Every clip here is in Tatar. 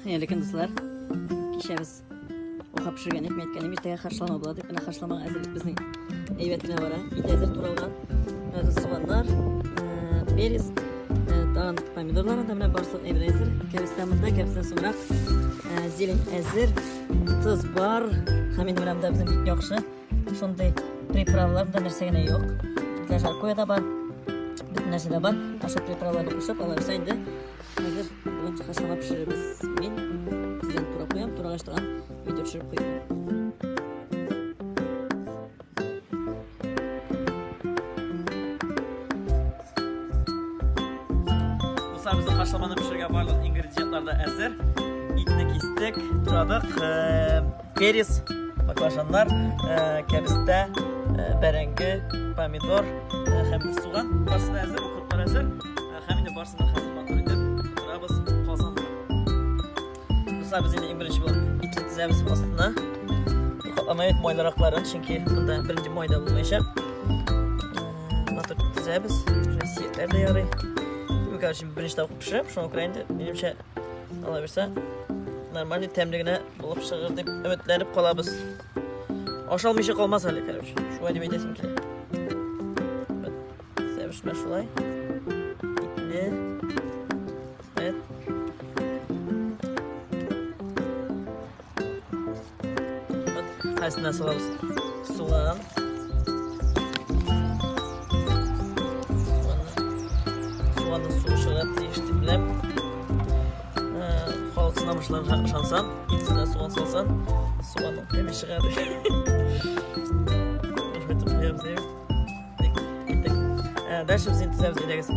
Хәерле көн, дуслар. Кичә без уха пешергән идек, мин әйткәнем, иртәгә хашлама була дип. Менә хашламага әзерлек безнең әйбәт кенә бара. Ит әзер туралган. Менә суганнар, перец, тагын помидорлар анда менә барысы әйбер әзер. Кәбестә монда, кәбестә соңрак. Зелень әзер, тоз бар. Һәм инде менә монда безнең бик яхшы шундый приправалар, монда нәрсә генә юк. Для жаркое да бар, бөтен нәрсә дә бар. Аша приправаларны кушып, алайса инде Хәзер бүген хашлама пешерәбез. Мин тиздән турап куям, турагач тагын видео төшереп куям. Дуслар, безнең хашламаны пешерергә барлык ингредиентлар да әзер. Итне кистек, турадык, перец, баклажаннар, кәбестә, бәрәңге, помидор һәм суган. Барысы да әзер, укроплар әзер. Һәм инде барысын да хәзер матур итеп тутырабыз казанга. Дуслар, без инде иң беренче булып итне тезәбез астына. Катламай майлыракларын, чөнки монда беренче май да булмаячак. Матур тезәбез. Шулай сөякләр дә ярый. Мин, короче, беренче тапкыр пешерәм, шуңа күрә инде минемчә ала бирсә, нормальный тәмле генә булып чыгыр дип өметләнеп калабыз. Ашалмыйча калмас әле, короче. Шулай дип әйтәсем килә. Сәбешмә шулай. Итне. Evet. Вот, кайсына салабыз? Суган. Суганның суы чыга тиеш дип беләм. Халык сынамышларга ышансан, итсенә суган салсан, суганның тәме чыга дип. Рәхмәт куябыз, Киттек. Дальше без инде төзәбез әйдәгез.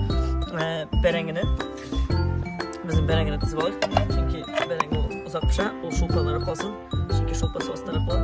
Бәрәңгене. Безнең бәрәңгене төзеп алыйк. Чөнки бәрәңге ул озак пешә, ул шулпалары калсын. Чөнки шулпасы астарак була.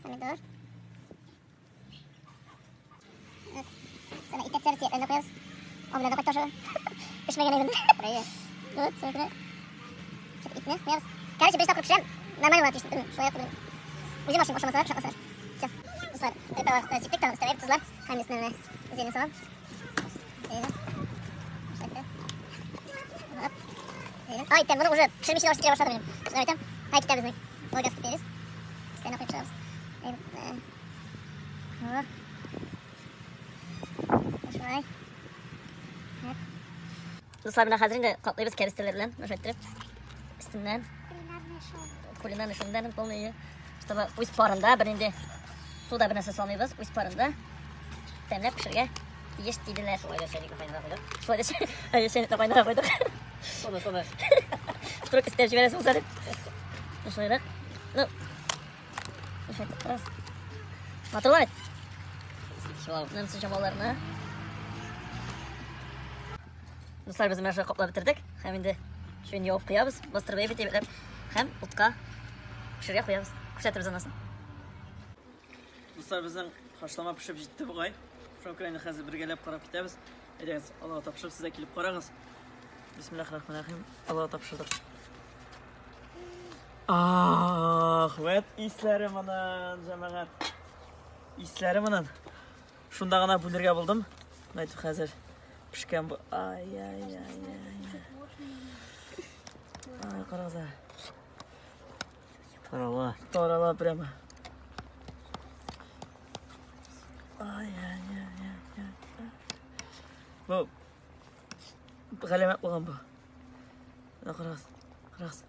Помидор. Sonra итәк сөякләрне куябыз. Омлетны куйдык тоже. Пешмәгән әйбер. Вот, sonra итне куябыз. Короче, беренче тапкыр пешерәм. Нормально була тиеш. Шулай ук үзем ашыйм, ашамасалар, пышакласалар. Все. Дуслар, приправа сиптек, тагын өстәп тозлап, һәм өстенә менә зелень салам. Зелень. Ай, тәм, моны уже пешермичә ашып килә башлады минем. Шулай әйтәм. Ай, китә безнең. Болгарский перец. Өстенә куеп чыгабыз. Шулай. Дуслар, менә хәзер инде каплыйбыз кәбестәләр белән, менә иттереп. Өстеннән. Кулинарный шоу. Полный, чтобы үз парында бернинди су да бернәрсә салмыйбыз, үз парында тәмләп пешергә тиеш диделәр. Шулай да чәйнекне кайнарга куйдык. Шулай да чәйнекне кайнарга куйдык. Соны, соны. Вдруг өстәп җибәрәсең булса дип. Шулайрак. Ну, Матурлар бит. Нәмсе чамаларны. Дуслар, без менә шулай каплап бетердек. Һәм инде шуны ябып куябыз, бастырып әйбәт әйбәтләп. Һәм утка пешергә куябыз. Күрсәтербез анысын. Дуслар, безнең хашлама пешеп җитте бугай. Шуңа күрә инде хәзер бергәләп карап китәбез. Әйдәгез, Аллага тапшырып, сез дә килеп карагыз. Бисмиллахир-рахманир-рахим. Аллага тапшырдык. Ах, вәт исләре монан, җәмәгать. Исләре монан. Шунда гына бүлергә булдым. Әйтеп хәзер пешкән бу. Ай-ай-ай-ай. Ай, карагыз. Тарала. Тарала прямо. Ай-ай-ай-ай. Бу галәмәт булган бу. Менә карагыз. Карагыз.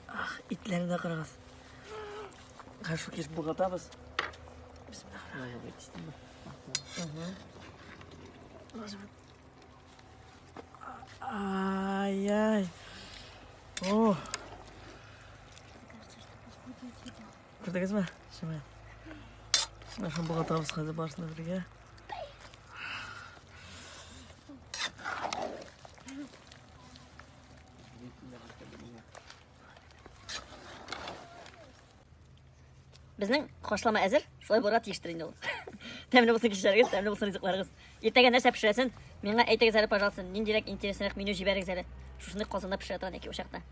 Ах, итләренә карагыз. Хәзер шул килеш болгатабыз. Ай-яй. О. Күрдегезме? Шимай. Менә шуны болгатабыз хәзер барысын да бергә. Безнең хашлама әзер, шулай булырга тиештер инде ул. Тәмле булсын кичләрегез, тәмле булсын ризыкларыгыз. Иртәгә нәрсә пешерәсен, миңа әйтегез әле, пожалуйста, ниндирәк интереснырак меню җибәрегез әле. Шушындый казанда пешерә торган яки учакта.